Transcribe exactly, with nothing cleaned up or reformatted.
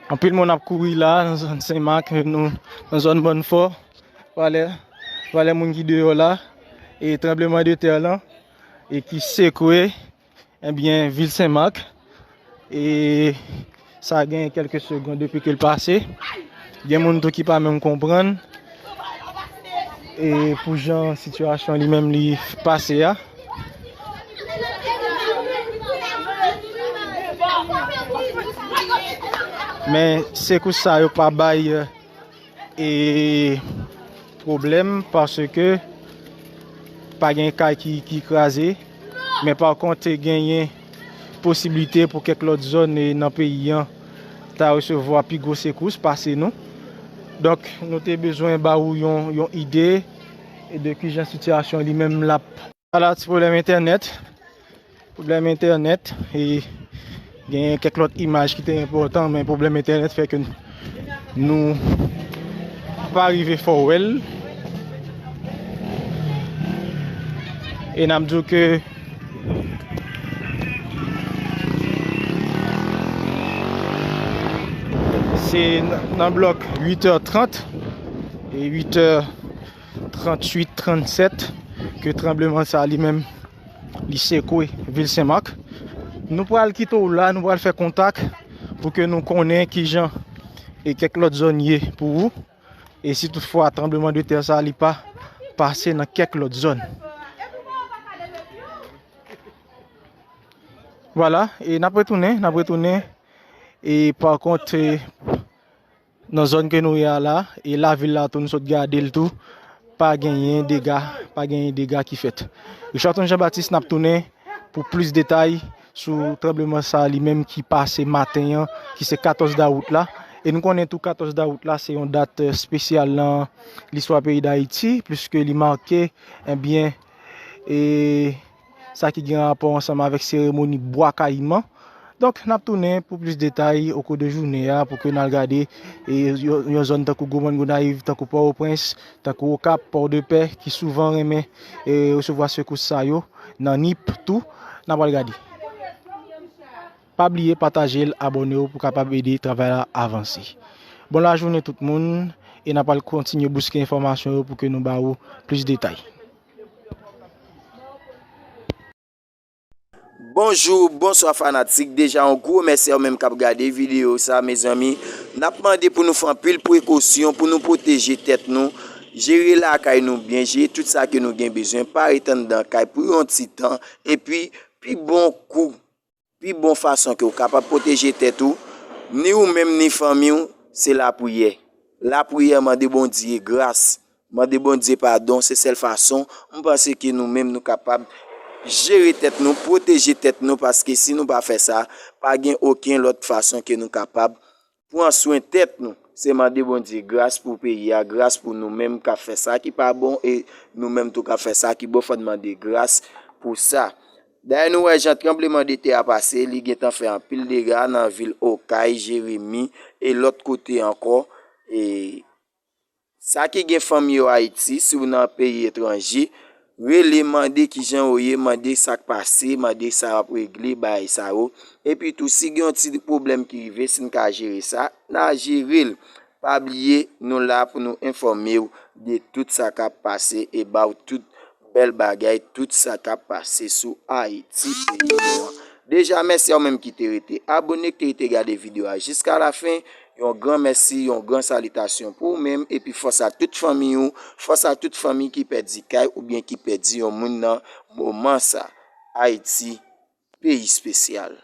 Anpil moun ap kouri la nan zòn Senmak, nou nan zòn Bannfò. Valè, valè moun ki deyò la. E tranbleman de tè lan e ki sekwe, ebyen, vil Senmak. E sa gen kèlke segonn depi ke l pase. Gen moun tou ki pa menm konprann e pou jan sitiyasyon li menm li pase a. Men sekous sa yo pa bay e pwoblèm, paske pa gen kay ki, ki kraze, men pa kont te genyen posiblite pou kèk lòt zòn e nan peyi an ta resevwa pi gwo sekous pase nou. Donk, nou te bezwen ba ou yon, yon ide de kijan sitiyasyon li menm l ap. Ala ti pwoblèm entènèt. Pwoblèm entènèt. E gen kèk lòt imaj ki te enpòtan, men pwoblèm entènèt fè ke nou pa rive fè w wè l. E n ap di w ke se nan, nan blòk uit è trant e uit è tranntuit, trannsèt ke tranbleman sa li menm li sekwe vil Senmak. Nou pral kite w la, nou pral fè kontak pou ke nou konnen kijan e kèk lòt zòn ye pou ou. E si toutfwa tranbleman de tè sa li pa pase nan kèk lòt zòn. Vwala, e n ap retounen, n ap retounen. E pa kont, e, nan zòn ke nou ye a la, e lavil la tou, nou sot gade l tou, pa genyen dega, pa genyen dega ki fèt. Richardson Jean Baptiste, n ap tounen pou plis detay sou tranbleman sa li menm ki pase maten an, ki se katòz dawout la. E nou konnen tou katòz dawout la, se yon dat, e, espesyal nan listwa peyi Dayiti, pliske li make, ebyen, e, sa ki gen rapò ansanm avèk seremoni Bwa Kayiman. Donk, n ap tounen pou plis detay okou de jounen an, pou ke n al gade, e, yon, yon zòn tankou Gwo Mòn Gonayiv, tankou Pòtoprens, tankou Okap, Pòdepè, ki souvan renmen, e, resevwa sekous sa yo, nan Nip tou, n ap al gade. Pa bliye pataje l, abòne w pou kapab ede travay la avanse. Bon lajounen tout moun, e n ap al kontinye bouske enfòmasyon yo pou ke nou ba ou plis detay. Bonjou, bonswa fanatik. Deja yon gwo mèsi a ou menm k ap gade videyo sa, mezanmi. N ap mande pou nou fè anpil prekosyon, pou nou pwoteje tèt nou, jere lakay nou byen, jere tout sa ke nou gen bezwen, pa ret anndan kay pou yon ti tan, epi pi bon kou, pi bon fason ke w kapab pwoteje tèt ou, ni ou menm ni fanmi w, se lapriyè. Lapriyè, mande Bondye gras, mande Bondye padon, se sèl fason m panse ke nou menm nou kapab jere tèt nou, pwoteje tèt nou, paske si nou pa fè sa, pa gen okenn lòt fason ke nou kapab pran swen tèt nou. Se mande Bondye gras pou peyi a, gras pou nou menm k ap fè sa ki pa bon e nou menm tou k ap fè sa ki bon, fò n mande gras pou sa. Dayè nou wè jan tranbleman de tè a pase, li gentan fè anpil dega nan vil Okay, Jeremi e lòt kote ankò. E sa ki gen fanmi yo Ayiti, si w nan peyi etranje, rele, mande kijan yo ye, mande sa k pase, mande sa y ap regle, bagay sa yo. Epi tou, si gen yon ti pwoblèm ki rive, si n ka jere sa, n a jere l. Pa bliye, nou la pou nou enfòme w de tout sa k ap pase e ba w tout bèl bagay, tout sa k ap pase sou Ayiti, peyi nou an. Deja, mèsi a ou menm ki te rete abòne, ki te rete gade videyo a jiska lafen. Yon gran mèsi, yon gran salitasyon pou ou menm, epi fòs a tout fanmi ou, fòs a tout fanmi ki pèdi kay oubyen ki pèdi yon moun nan moman sa. Ayiti, peyi espesyal.